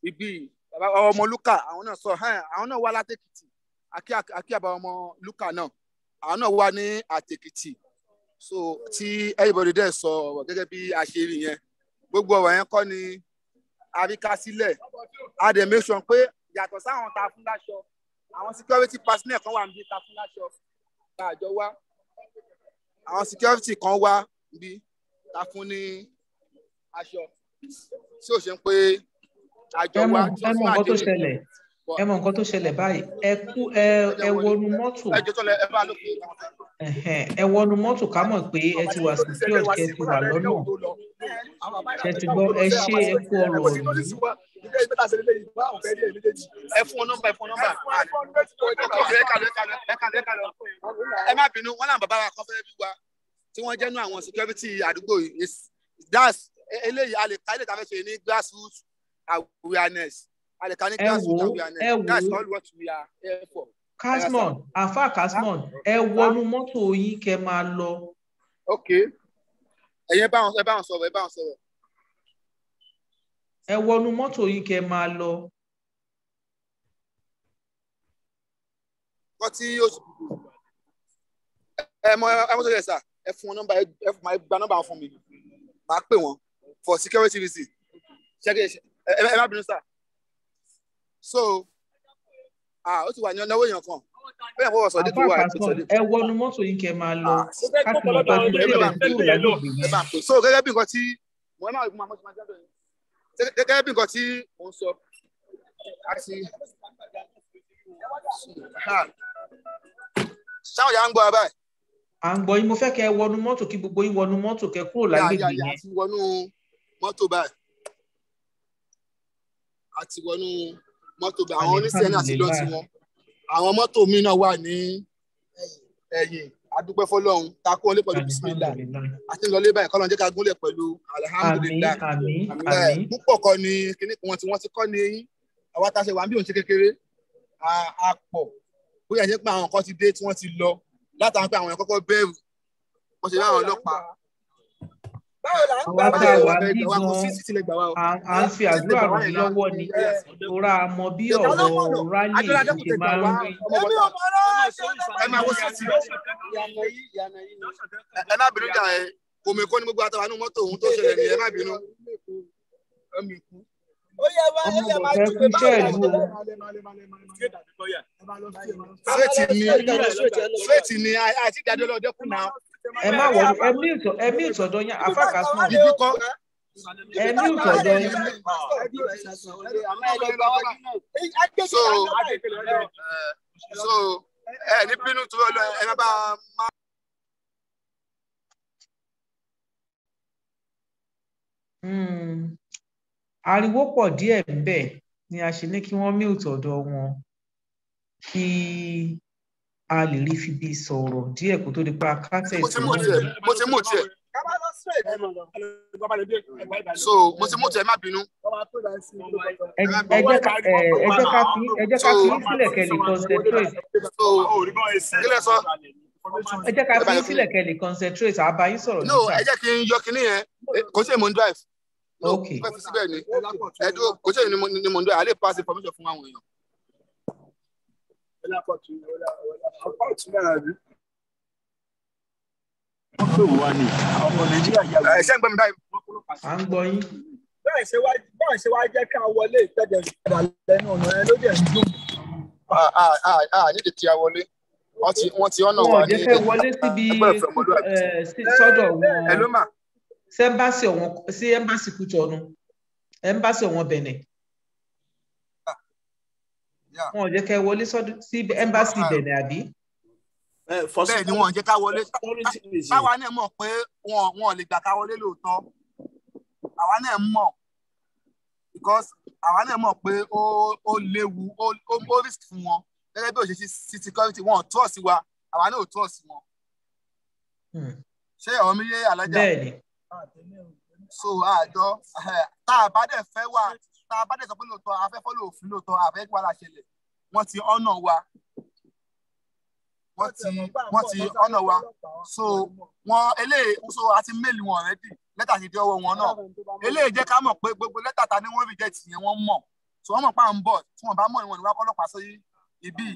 ibi. Bàbá ọmọ Lúkà àwọn náà sọ, àwọn náà wá látẹ̀kìtì, àkí àbá ọmọ Lúkà náà, àwọn náà wá ní àtẹ̀kìtì. So tí everybody dẹ̀ sọ ọ̀rọ̀ gẹ́gẹ́ bí a ṣe rí yẹn, gbogbo ọ̀rọ̀ yẹn kọ́ ni àríkà sílẹ̀. A dẹ̀ make sure pé yàtọ̀ sáwọn ta fún láṣọ, àwọn security personnel kan wà níbi ta fún láṣọ tá a jọ wá, àwọn security kan wá níbi ta fún ní aṣọ tí ò ṣe ń pé àjọ wa. Ẹ mọ nǹkan tó ṣẹlẹ̀, ẹ mọ nǹkan tó ṣẹlẹ̀ báyìí. Ẹ kú ẹ wọnú mọ́tò, ẹ wọnú mọ́tò ká mọ̀ pé ẹ ti wà secured, kẹ́ ti wà lọ́nà, ṣe ti gbọ́. Ẹ ṣe ẹ kú ọ̀rọ̀ yìí. Ẹ fún ọ nọ́mbà, ẹ fún ọ nọ́mbà. Ẹ má bínú, wọn làwọn bàbá wa kan fẹ́ bí wa tí wọ́n jẹ́nu àwọn security àdúgbò yìí. That's eléyìí a lè ka ilé ìtafẹ́ ṣe ní grassroots awareness, a lè ka ní grassroots awareness. That's all what we are here for. Casmon, àfa Casmon, ẹ wọnú mọ́tò yín kẹ́ máa lọ. Ok, ẹ̀yin ẹ bá wọn sọ̀rọ̀, ẹ bá wọn sọ̀rọ̀. Ẹ wọnú mọ́tò yín kẹ́ máa lọ. Kọ́ tí ó ẹ mọ ẹ mọ tó yẹ sà, ẹ fún wọn nọ́mbà, ẹ gba nọ́mbà fún mi, màá pè wọ́n for security reason. Ẹ má bínú sà. So ó ti wà ní ọ̀nàwó èèyàn kan. Ẹ wọnú mọ́tò yín kẹ́ máa lọ káàkiri ọ̀pá tó lè kúrò lágbègbè yẹn. So gẹ́gẹ́ bí nǹkan tí mo ẹ máa gẹ́gẹ́ bí nǹkan tí mo ń sọ àti ṣáwọn yà ń gbọ́ abáyé. À ń gbọ́ yín. Mo fẹ́ kẹ́ ẹ wọnú mọ́tò, kí gbogbo yín wọnú mọ́tò kẹ́ kúrò lágbègbè yẹn. A ti wọnú mọ́tò báyìí, a ti wọnú mọ́tò báyìí. Àwọn oníṣẹ́ náà ti lọ sí wọn, àwọn mọ́tò mi náà wà ní ẹ̀yìn. A dúpẹ́ fọ́lọ́run ta kó lé pẹ̀lú bisimilá, àti lọlé báyìí, kọ́lọ́n jẹ́ ká gúnlẹ̀ pẹ̀lú alihamudulilayi. Púpọ̀ kọ́ ni kíní wọn tí wọ́n ti kọ́ ni eyín àwa tá a ṣe wà ń bí òun ṣe kékeré a pọ̀, bóyá ṣe pé àwọn kan ti dé tí wọ́n ti lọ látàwọn pé àwọn yẹn kọ́kọ́ bẹ̀rù wọ́n ṣe láwọn ọlọ́pàá. Àwa tá a wà bí gan à ń fi àdúrà ràn yín lọ́wọ́ ni, tóra mọ bí ọ̀rọ̀ rálì ṣe máa ń rí. Ẹ máa wo síìtì, ẹ má bínú jà, ẹ kò mí kó ní gbogbo àtàwọn mọ́tò ohun tó ṣẹlẹ̀ ní, ẹ má bínú. Ọmọ bọ̀tẹ́ kú iṣẹ́ ìlú o. Straight ni àti ìdájọ́ lọ́dẹ kù náà. Ẹ má wọ ẹ mí ìtọ̀dọ̀ yín, àfa Casmon. Ibi kọ́. Ẹ mí ìtọ̀dọ̀ yín. So ẹ ní bínú tó lọ, ẹ má bá a má. Ariwo pọ̀ díẹ̀ ńbẹ̀ ni a ṣe ní kí wọ́n mute ọ̀dọ̀ wọn kí a lè rí fi bí sọ̀rọ̀ díẹ̀ kó tó di pa kátẹ̀ Mo ti mú tiẹ̀, mo ti mú tiẹ̀. So mo ti mú tiẹ̀, má bínú. Ẹ jẹ́ ká fi yín sílẹ̀ kẹ́ lè concentrate. Kí lẹ sọ? Ẹ jẹ́ ká fi yín sílẹ̀ kẹ́ lè concentrate, àbá yín sọ̀rọ̀ No, ẹ jẹ́ kí n yọ kinní yẹn, kò sí èmo ń drive. No, fẹ́ fi síbẹ̀ ni. Ẹ dúró, kò ṣe ni mo ń dúró, a lè pass information fún àwọn èèyàn. Ẹ ṣé ń gbọ́ mi báyìí? À ń gbọ́ yín. Bẹ́ẹ̀ ṣe wá jẹ́ ká wọlé ìtẹ́jẹ̀ padà lẹ́nu ọ̀nà ẹ ló dẹ̀ ń dùn. Nídìí tí a wọlé, wọ́n ti ọ̀nà wa ní. Wọ́n jẹ́ fẹ́ wọlé síbi sọ́dọ̀ wọn. Ẹ ló mà. Sí ẹ́mbásì ọ̀wọ́n, sí ẹ́mbásì Kútọ̀nù, ẹ́mbásì ọ̀wọ́n Bẹ̀nẹ̀. Wọ́n ò jẹ́ kẹ́ wọlé sí ẹ́mbásì Bẹ̀nẹ̀ àbí? Bẹ́ẹ̀ ni wọ́n jẹ́ ká wọlé. Báwa náà mọ̀ pé wọn ò lè gbà ká wọlé lóòótọ́. Àwa náà mọ̀ because àwa náà mọ̀ pé ó léwu, ó risk fún wọn. Gẹ́gẹ́ bí òṣèṣì sí security, wọn ò trust wa, àwa náà ò trust wọn. Ṣé ọ̀rọ̀ mi yé Alájà? Bẹ́ẹ̀ni. So àjọ tá a bá dẹ̀ fẹ́ wà, tá a bá dẹ̀ sọ pé lóòótọ́ a fẹ́ fọ́lọ́ òfin lóòótọ́, a fẹ́ kí wàhálà ṣẹlẹ̀, wọ́n ti ọ̀nà wa. Wọ́n ti ọ̀nà wa. So wọ́n eléyìí, so a ti méèlì wọn already, lẹ́tà ti dé ọwọ́ wọn náà. Eléyìí jẹ́ ká mọ̀ pé gbogbo lẹ́tà ta ni wọ́n reject yẹn wọ́n mọ̀. So wọ́n mọ̀ pé à ń bọ̀, tí wọ́n bá mọ̀ ìwọ̀n ni wọ́n kọ́ ọlọ́pàá sí ibí.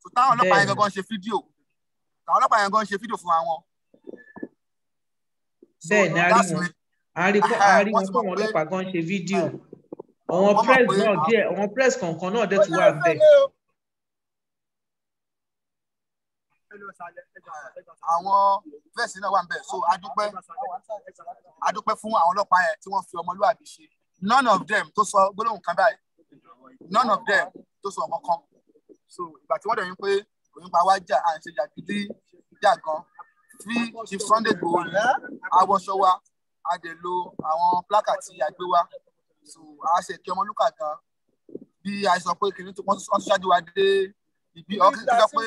So táwọn ọlọ́pàá yẹn gangan ṣe fídíò. Táwọn ọlọ́pàá yẹn gangan ṣe fídíò fún wọn. Bẹ́ẹ̀ ni a rí wọn pé àwọn ọlọ́pàá gan ṣe fídíò. Àwọn press náà díẹ̀, àwọn press kọ̀ọ̀kan náà dẹ̀ tún wà níbẹ̀. Àwọn press náà wà níbẹ̀, so a dúpẹ́ fún àwọn ọlọ́pàá yẹn tí wọ́n fi ọmọlúwàbí ṣe. None of them tó sọ gbólóhùn kan báyìí, none of them tó sọ ọ̀kan kan. So ìgbà tí wọ́n dẹ̀ ń pé kò ní pa wá jà, à ń ṣe jàgídí jàgan. Free Chief Sunday Igboho ni awọṣọ wa, a dẹ̀ lo àwọn placard tí a gbé wá. So a ṣe kí ọmọlúkà gan bí a sọ pé kìnìún tó wọ́n tún ṣáájú wa dé ibi ọkùnrin tó sọ pé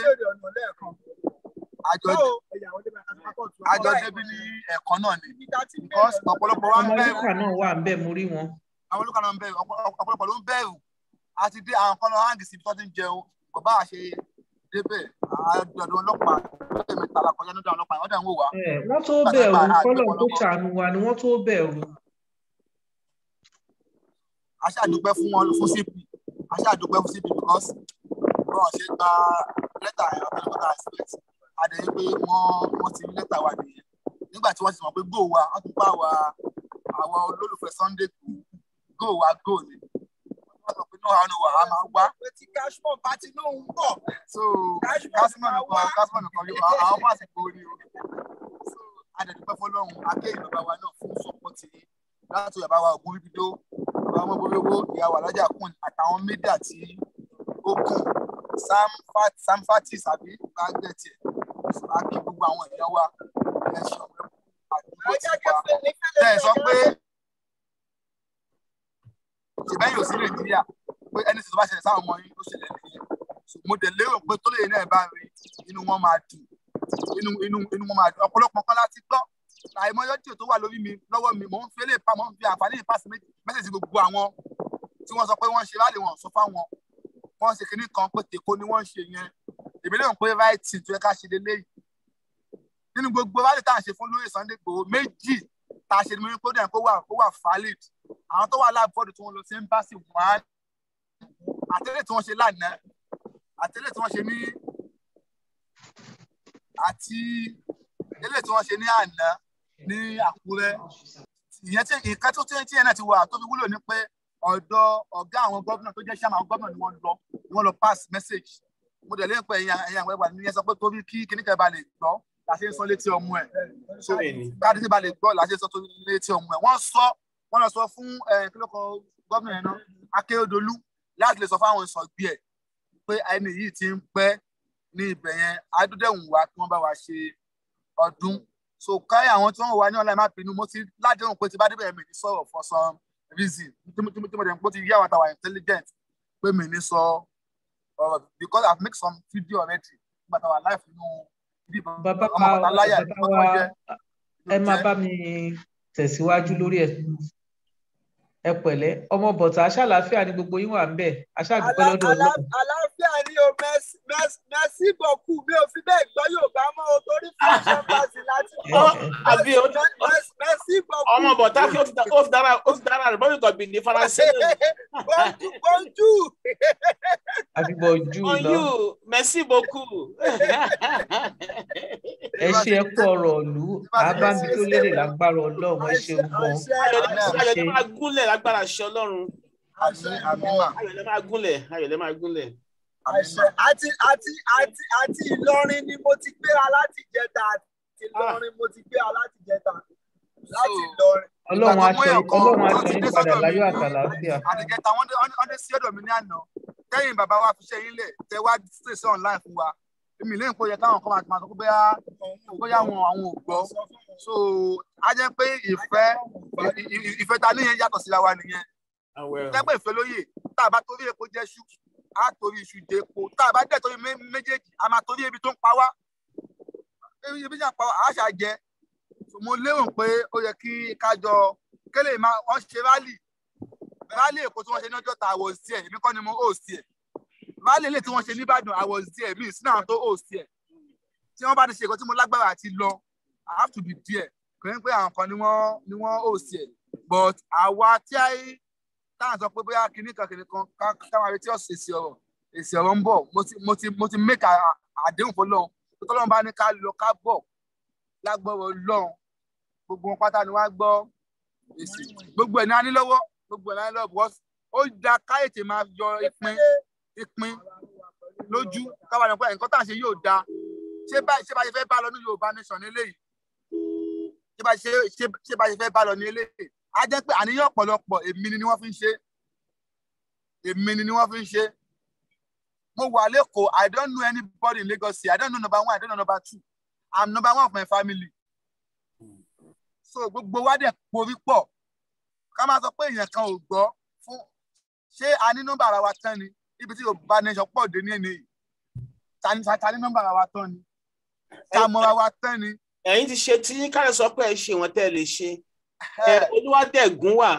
àjọ débi ní ẹ̀kọ́ náà ni because ọ̀pọ̀lọpọ̀ wa ń bẹ̀rù. Ọmọlúkà náà wà ń bẹ̀, mo rí wọn. Àwọn olùkà náà ń bẹ̀rù, ọ̀pọ̀lọpọ̀ ló ń bẹ̀rù. A ti dé àwọn kan lọ hang síbi tó ti ń jẹun, bàbá àṣe débẹ̀ àdọ̀dọ̀ ọlọ́pàá lẹ́ẹ̀mẹ́ta la kọjá nídọ̀ ọlọ́pàá, wọ́n dẹ̀ ń wò wá. Wọ́n tó bẹ̀rù, kọ́lọ̀ tó ṣàánú wa ni wọ́n tó bẹ̀rù. A ṣáà dúpẹ́ fún wọn, fún CP, a ṣáà dúpẹ́ fún CP because wọ́n ṣe gba lẹ́tà ọ̀pẹ̀lọpọ̀ expect. A dẹ̀ rí pé wọ́n ti rí lẹ́tà wa nìyẹn. Nígbà tí wọ́n ti mọ̀ pé go wa, wọ́n tún bá wa àwọn olólùfẹ́ Sunday go wa go ni. Wọ́n sọ pé no how no wa, a máa wá. Pé tí Cashmore bá ti lóun bọ̀. So Cashmore nìkan yóò àwọn pàṣẹ kò rí o. So a dẹ̀ dúpẹ́ fọlọ́run, akéyìn bàbá wa náà fún sọ́pọ́tì láti bàbá wa Ògún Bíbídó, bàbá ọmọ Bolówó, ìyàwó Alájà Kún àtàwọn mídíà tí ó kù, Sam Fatis àbí gbàgbẹ́tì ẹ̀. A kí gbogbo àwọn èèyàn wa, ẹ ṣeun àdúgbò ti wá. Tẹ́ ẹ sọ pé ṣèbẹ́yìn ò sí Nàìjíríà pé ẹni tí tó bá ṣẹlẹ̀ sáwọn ọmọ yín ó ṣẹlẹ̀ nìyẹn. Mo dẹ̀ lérò pé tó lè náà bá rí inú wọn máa dùn, inú wọn máa dùn. Ọ̀pọ̀lọpọ̀ kan láti gbọ́ àìmọye ọjọ́ tó wà lórí mi lọ́wọ́ mi, mò ń fi eléyìí pamọ́, ń fi àǹfààní yìí pàṣẹ mẹ́sẹ̀sì gbogbo àwọn tí wọ́n sọ pé wọ́n ṣe rálì wọn sọ fáwọn wọ́n ṣe kinní kan pé tèkó ni wọ́n ń ṣe yẹn. Èmi lérò pé right thing tó yẹ ká ṣe leléyìí. Nínú gbogbo rálì tá à ń ṣe fún lórí Sunday Igboho méjì tá a ṣe ni mo ní kó wà valid. Àwọn tó wà láàbọ̀dù tí wọ́n lọ sí embassy one, àtẹ̀lé tí wọ́n ṣe lánàá, àtẹ̀lé tí wọ́n ṣe ní àti eléyìí tí wọ́n ṣe ní àná ní Àkúrẹ́. Ìyẹn tí nǹkan tó tí ẹ̀ náà ti wà tó fi wúlò ní pé ọ̀dọ̀ ọ̀gá àwọn gómìnà tó jẹ́ sàmà àwọn gómìnà ni wọ́n lọ pass message. Mo dẹ̀ lérò pé ẹ̀yin àwọn ẹ̀wà ní ẹ sọ pé torí kí kíníkà bá lè gbọ́ la ṣe ń sọ létí ọmọ ẹ̀. So káàdì tí bá lè gbọ́ la ṣe ń sọ létí ọmọ ẹ̀. Wọ́n lọ sọ fún kí ló kọ gómìnà yẹn náà, Akérédolú, láti lè sọ fáwọn ìsọ̀gbì ẹ̀ pé ẹni yìí ti ń pẹ́ ní ibẹ̀ yẹn, adúdẹ̀wùn wa kí wọ́n bá wa ṣe ọdún. So káyọ̀ àwọn tí wọ́n wà ní online má bínú, mo ti ládéhùn pé tí bá débẹ̀ mi ní sọ̀rọ̀ for some reason. Tí mo dẹ̀ ń pọ́ ti yí àwọn àtàwà intelligent pé mi ní sọ ọ̀rọ̀ because I've made some video already nígbà táwa life nínú ibi bàbá wa ẹ máa bá mi tẹ̀síwájú lórí ẹ̀. Ẹ pẹ̀lẹ́ ọmọ bọ̀tà, aṣáláfíà ni gbogbo yín wà ń bẹ̀, aṣáàdúpẹ́ lọ́dọ̀ Ọlọ́run. Àlàáfíà ni o, merci beaucoup. Mi ò fi bẹ́ẹ̀ gbọ́ Yorùbá mọ́ o torí French embassy láti. Àbí merci beaucoup. Ọmọ bọ̀tà. Mọ̀ tá kí ó ti dára Republic of Benin Faransé. Bonjour. Àbí bonjour lọ. Bonjour, merci beaucoup. Ẹ ṣe ẹ kú ọ̀rọ̀ ìlú, àbámi tó lérè lágbára Ọlọ́run, ẹ ṣeun gan. Ayọ̀ lè máa gúnlẹ̀ lágbára ṣe Ọlọ́run. Ayọ̀ lè máa gúnlẹ̀, ayọ̀ lè máa gúnlẹ̀. Àti àti àti àti Ìlọrin ni mo ti gbéra láti jẹta, àti Ìlọrin mo ti gbéra láti jẹta, láti Ìlọrin. Ọlọ́run aṣọ Ọlọ́run aṣọ yín padà láyọ̀ àtàlàáfíà. Àdìgẹ́ta wọ́n dé sí ọ̀dọ̀ mi ní àná. Tẹ́yìn bàbá wa fi ṣe yín lẹ̀ tẹ́ wá ṣèṣe online fún wa. Èmi lẹ́yìn pé ó yẹ káwọn kan máa sọ pé bóyá àwọn ò gbọ́. So á jẹ́ pé ìfẹ́ ta níyẹn yàtọ̀ síra wa nìyẹn. Jẹ́ pé ìfẹ́ lóye tá a bá torí epo jẹ́ ṣú, á torí iṣu jẹ epo. Tá a bá dẹ̀ torí méjèèjì, a máa torí ebi tó ń pa wá. Ebi tó ń pa wá, àá ṣà jẹ. Mo lérò pé ó yẹ kí kájọ kélé máa wọ́n ṣe rálì Èkó tí wọ́n ṣe ní ọjọ́ ta I was there, èmi kọ́ ni mo host ẹ̀. Rálì ilé tí wọ́n ṣe nìbàdàn I was there, mi sínú àwọn tó host ẹ̀. Tí wọ́n bá ti ṣe nǹkan tí mo lágbára àti lọ, I have to be there. Kò ní pé àwọn kan ni wọ́n host ẹ̀. But àwa tí a yí táwọn sọ pé bóyá kinní kan káwọn retí ọ̀sẹ̀ èsì ọ̀rọ̀ ń bọ̀. Mo ti make àdéhùn fọlọ́run. Tọ́lọ́run bá ní ká lọ ká bọ̀ lágbọ́rọ̀ Ọlọ́run, gbogbo wọn pátá ni wọ́n á gbọ́ èsì. Gbogbo ẹ̀ ní a ní lọ́wọ́, gbogbo ẹ̀ ní a ní lọ́wọ́, because ó da káyètè máa yọ ìpín lójú káwa ní pé nǹkan tá à ń ṣe yóò da. Ṣé bá ṣe fẹ́ bá lọ ní Yorùbá nation ní eléyìí? Ṣé bá ṣe fẹ́ bá lọ ní eléyìí? Á jẹ́ pé àníyàn ọ̀pọ̀lọpọ̀ èmi ni wọ́n fi ń ṣe. Èmi ni wọ́n fi ń ṣe. Mo wà lẹ́kọ̀ọ́, I don't know anybody in Lagos here. I don't know number one, I don't know number two. I'm number one of my family. So gbogbo wa dẹ̀ porí pọ̀. Ká máa sọ pé èèyàn kan ò gbọ́ fún ṣé a ní nọ́mbà ara wa tán ni? Ibi tí Yorùbá nation pọ̀ dé ní ẹni yìí. Ta ní nọ́mbà ara wa tán ni? Ta mọ́ra wa tán ni? Ẹ̀yin ti ṣe tí kálẹ̀ sọ pé ẹ ṣe wọ́n tẹ́ ẹ lè ṣe. Olúwadẹ̀gún wà,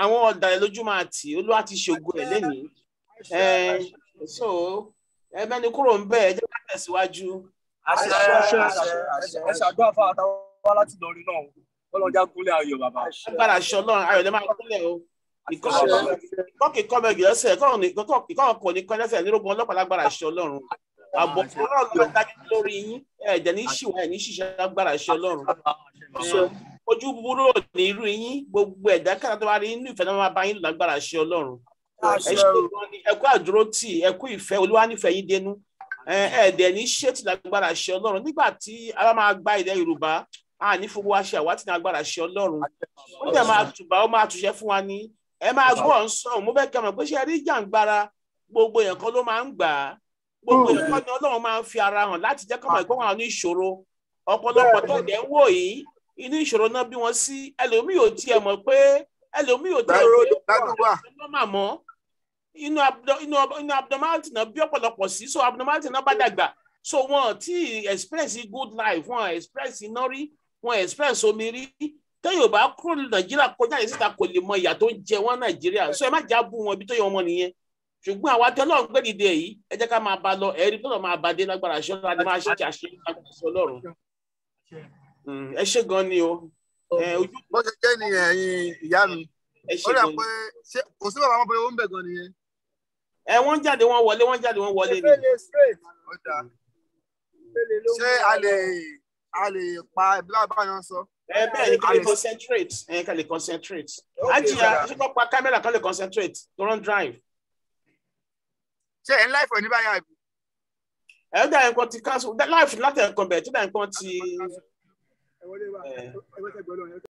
àwọn ọ̀dàlẹ̀ lójú máa tì, Olúwa ti ṣògo ẹ̀ lénìí. So ẹ mẹ́ni kúrò ń bẹ̀, ẹ jẹ́ ká tẹ̀síwájú. Ẹ ṣàdúrà fún àtàwọn láti Ìlọrin náà, Ọlọ́run já gúnlẹ̀ ayọ̀ bàbá. Agbára aṣọ Ọlọ́run ayọ̀ lè máa gúnlẹ̀ o. Ìkọ́kì kọ́mẹ̀gì lọ́sẹ̀, ìkọ́kọ̀ kò ní kọ́ lẹ́sẹ̀ nírògùn ọlọ́pàá lágbára aṣọ Ọlọ́run. Àbọ̀ Ọlọ́run ló dájú lórí yín, ẹ̀jẹ̀ ní ṣìwà ẹ̀ ní ṣìṣẹ́ lágbára aṣọ Ọlọ́run. Ojú búburú ò ní irú yín, gbogbo ẹ̀dá kára tó bá rí inú ìfẹ́ náà máa bá yín lágbára aṣọ Ọlọ́run. Ẹ ṣe gan ni, ẹ kú àdúró tì, ẹ kú ìfẹ́, Olúwa nífẹ̀ẹ́ yín dénú. Ẹ̀ẹ́dẹ̀ ní ṣètì lágbára ṣe Ọlọ́run. Nígbà tí a bá máa gba ilẹ̀ Yorùbá, a ní fowó wa ṣe àwátì ní agbára ṣe Ọlọ́run. Ó dẹ̀ máa tùbà, ó máa túṣẹ́ fún wa ní. Ẹ máa gbọ́ ọ̀ ń sọ, mo fẹ́ kẹ́ mọ̀ pé ṣe rí jàǹgbara, gbogbo èèyàn kan ló máa ń gbà á. Gbogbo èèyàn kan ni Ọlọ́run máa ń fi ara hàn láti jẹ́ kọ́mọ̀ ìgbọ́n àwọn ní ìṣòro. Ọ̀pọ̀lọpọ̀ tó dẹ̀ ń wò yìí, inú ìṣòro náà bí wọ́n sí. Ẹlòmíì ò tiẹ̀ mọ̀ pé ẹlòmíì ò tiẹ̀ mọ̀ inú abnormality náà bí ọ̀pọ̀lọpọ̀ sí, so abnormality náà bá dàgbà, so wọn ti express good life, wọn express iná rí, wọn express omi rí. Tẹ́yìn ò bá kúrò ní Nàìjíríà kọjá yìí síta kò lè mọ ìyà tó ń jẹ wọn Nàìjíríà. So ẹ má já bú wọn ibi tó yẹ wọn mọ nìyẹn. Ṣùgbọ́n àwa tẹ́ Ọlọ́run gbé dìde yìí, ẹ jẹ́ ká máa bá lọ, ẹ̀rí tó lọ máa bá dé lágbára ṣe Ọlọ́run, máa ṣe àṣẹ lágbára ṣe Ọlọ́run. Ẹ ṣé gan ni o. Bó ṣe jẹ́ nìyẹn ẹ̀yin ìyá mi. Ó rẹ̀ pé kò sí bàbá wọn bóyá ó ń bẹ̀ gan nìyẹn. Ẹ wọ́n jáde wọ́n wọlé, wọ́n jáde wọ́n wọlé ni. Ṣé a lè pa ẹbí bá yẹn sọ? Ẹ bẹ́ẹ̀ ni ká lè concentrate, ẹ ká lè concentrate. Ajiya ṣé kò pa kámẹ́rà ká lè concentrate to run drive. Ṣé ẹ̀ ń láìfọ̀ ní báyà àbí? Ẹ ó dà nǹkan ti cancel láìfù láti ẹ̀kan bẹ̀rẹ̀ tó dà nǹkan ti.